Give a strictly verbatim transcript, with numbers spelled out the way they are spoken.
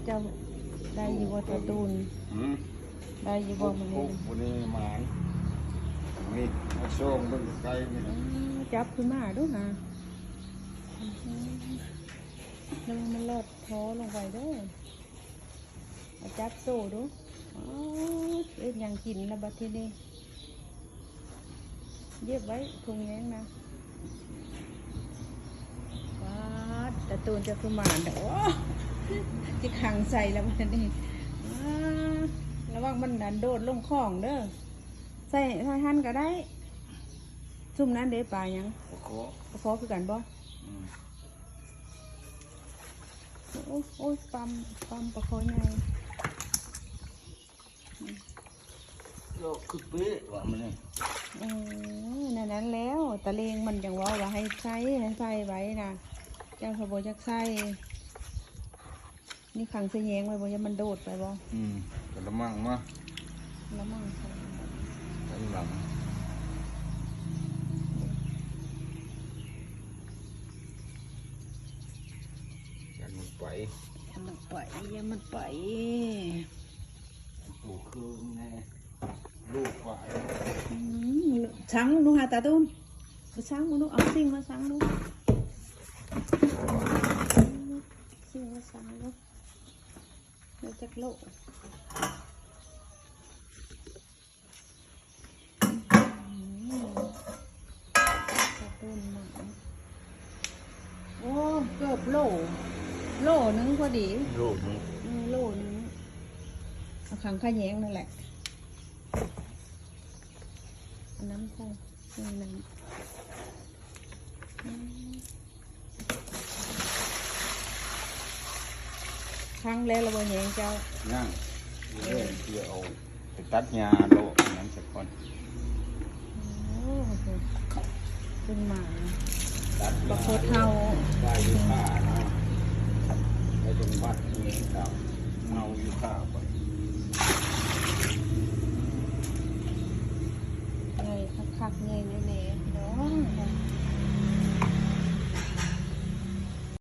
เจ้าได้อยู่บ่ตาตูน อืม ได้อยู่บ่มื้อนี้ วันนี้หมานนี่มาโชงเบิ่งไกลนี่ อืมจับขึ้นมาดูหาแล้วมันลอดท้อลงไปเด้อเอาจับโซ่ดูอ๋อเอ็ดหยังกินแล้วบัดทีนี้ เย็บไว้ถุงแยงนะว้าดตาตูนจะคือหมาเด้อจะขังใส่แล้วบัดนี้ว้าดระวังมันดันโดดลงคลองเด้อใส่ใส่หั่นก็ได้ ซุ่มนั้นเด้ปลาหยัง โอ้โห ปลาคอคือกันบ่ อืม โอ้ยโอ้ยปั๊มปั๊มปลาคอใหญ่ โลกคือเป๊ะว่ามันนี่ เออนั่นนั้นแล้วตะเลงมันจังเว่าว่าให้ใส่ให้ใส่ไว้นะเจ้าขบอยากใส่นี่ขังใส่แยงไว้บ่อย่ามันโดดไปบ่ อืมกระมังมา แล้วมันใส่ ด้านหลังยันมันไป อย่ามันไปอย่ามันไป ปลูกคืนไงลูกฝ่าย อืมสังดูหาตาตูนไปสังมึงดูเอาสิ่งมาสังดูสิ่งมาสังดูแล้วจักโลก อืมขอบคุณมากโอ้เกือบโล โลหนึ่งพอดี ลูกมัน เออโลหนึ่งเอาขังขะแยงนั่นแหละเอาน้ำใส่นี่น้ำอืม ครั้งแรกเราบ่แหงเจ้า นั่งเรื่องที่เอาไปตัดหญ้าโลกนั้นสักคน โอ้โหเป็นหมา ตัดห บั ญ้าก โคเท่า ว่าอยู่ข้านะไปตรงวัดนี้ครับเอาอยู่ข้าไป ไงคักๆไงแน่